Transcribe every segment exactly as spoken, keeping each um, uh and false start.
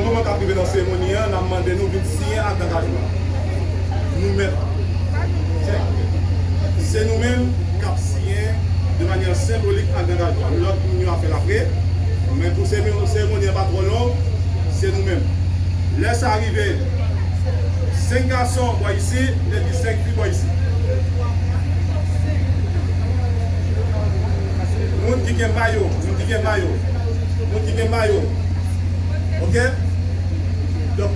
Moman k ap rive nan seremoni an, n ap mande nou vin siyen ak angajman. Nou menm, se nou menm k ap siyen de manyè senbolik ak angajman. Lòt moun yo ap fè l apre, men pou seremoni an pa twò long, se nou menm. Lè sa rive, senk gason bò isit, epi senk fi bò isit. Moun ki gen mayo, moun ki gen mayo, moun ki gen mayo. Oke? Donk,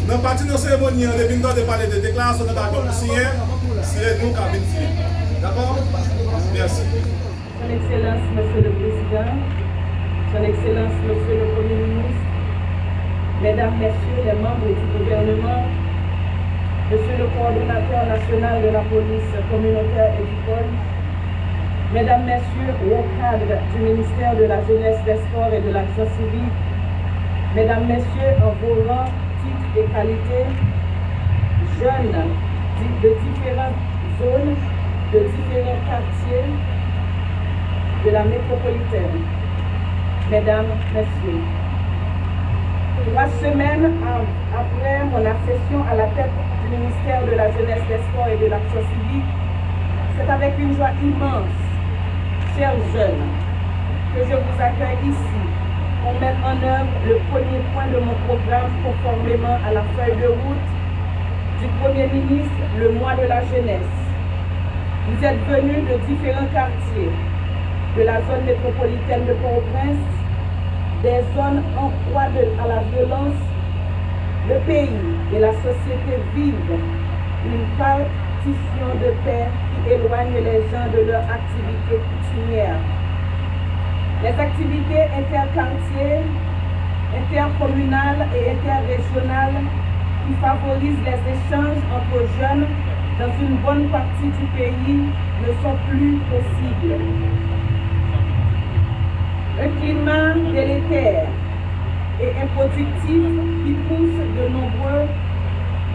nan pati nan seremoni an, depi n tande pale de deklarasyon nan Dayikòm pou siyen, se nou k ap vin siyen. Dakò? Mèsi. Son Excellence, Monsieur le Président, Son Excellence, Monsieur le Premier ministre, Mesdames, Messieurs les membres du gouvernement, Monsieur le coordonnateur national de la police communautaire et du code, Mesdames, Messieurs, hauts cadres du ministère de la Jeunesse, des Sports et de l'Action civique, Mesdames, Messieurs, en vos rangs, titres et qualités, jeunes di- de différentes zones, de différents quartiers de la métropolitaine, Mesdames, Messieurs, trois semaines av- après mon accession à la tête du ministère de la Jeunesse, des Sports et de l'Action civique, c'est avec une joie immense, chers jeunes, que je vous accueille ici pour mettre en œuvre le premier point de mon programme conformément à la feuille de route du Premier ministre, le mois de la jeunesse. Vous êtes venus de différents quartiers de la zone métropolitaine de Port-au-Prince, des zones en proie de- à la violence. Le pays et la société vivent une partition de paix qui éloigne les gens de leur activité coutumière. Les activités interquartiers, intercommunales et interrégionales qui favorisent les échanges entre jeunes dans une bonne partie du pays ne sont plus possibles. Un climat délétère et improductif qui pousse de nombreux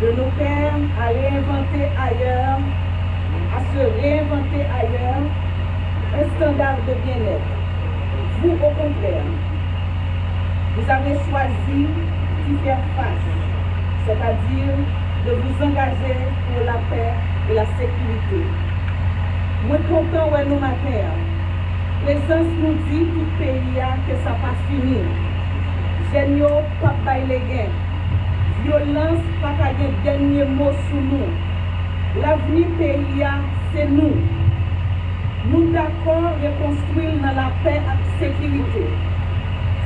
de nos pères à réinventer ailleurs, à se réinventer ailleurs, un standard de bien-être. Vous, au contraire, vous avez choisi d'y faire face, c'est-à-dire de vous engager pour la paix et la sécurité. Mwen kontan wè nou maten an. Prezans nou di tout peyi a ke sa pa fini. Jèn yo p ap bay legen. Vyolans pa ka gen dènye mo sou nou. Lavni peyi a, se nou. Nou dakò rekonstwi l nan lapè ak sekirite.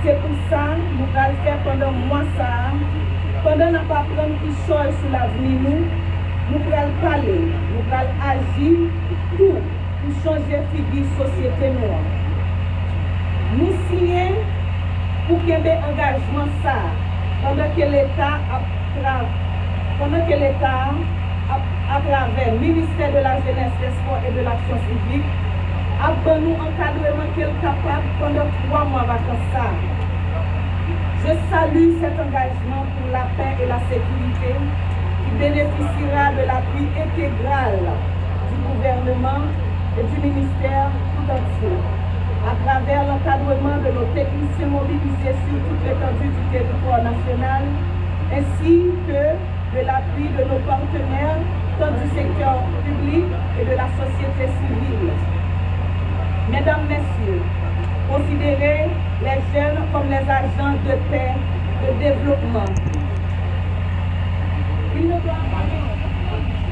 Se pou sa nou pral fè pandan mwa sa a, pandan n ap aprann kichòy sou lavni nou, nou pral pale, nou pral aji tou pou chanje figi sosyete nou an. Nou siyen pou kenbe angajman sa a pandan ke Leta ap tra- pandan ke Leta a ap, atravè Ministè de la Jeunesse, des Sports et de l'Action civique, ap ban nou ankadreman ke l kapab pandan twa mwa vakans sa a. Je salue cet engagement pour la paix et la sécurité qui bénéficiera de l'appui intégral du gouvernement et du ministère tout entier, à travers l'encadrement de nos techniciens mobilisés sur toute l'étendue du territoire national, ainsi que de l'appui de nos partenaires, tant du secteur public et de la société civile. Mesdames, Messieurs, considérez les jeunes comme les agents de paix, de développement. Ils ne doivent pas...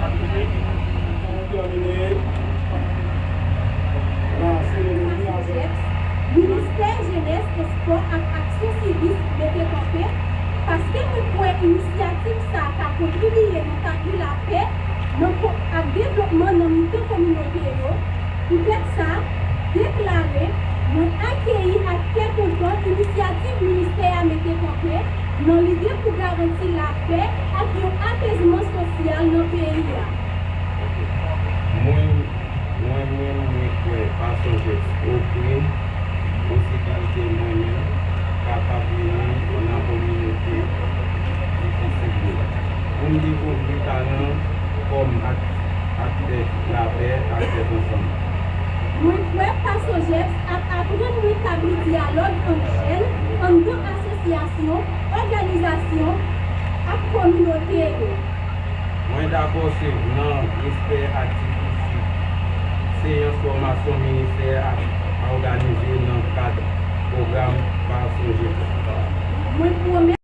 Pou tèmine nan seremoni a, Ministè Jenès, Espò ak Aksyon Sivik mete kanpe, paske nou kwè inisyativ sa a ka kontribiye nan tabli lapè nan ko- ak devlopman nan mitan kominote yo. Poutèt sa, deklare, mwen akeyi ak kè kontan inisyativ ministè a mete kanpe nan lide pou garanti lapè ak yon apezman sosyal nan peyi a. Mwen, mwen menm, mwen kwè Pastor Jeps ofri posibilite mwen menm kapab vini nan kominote difisil yo pou m dekouvri talan kòm ak- aktè lapè ak tèt ansanm. Mwen kwè Pastor Jeps ap aprann mwen tabli dyalòg ant jèn, anndan asosyasyon, òganizasyon ak kominote yo. Mwen dakò se nan respè ak difisil seyans fòmasyon ministè a òganize nan kad pwogram Pasonje. Mwen pwomèt.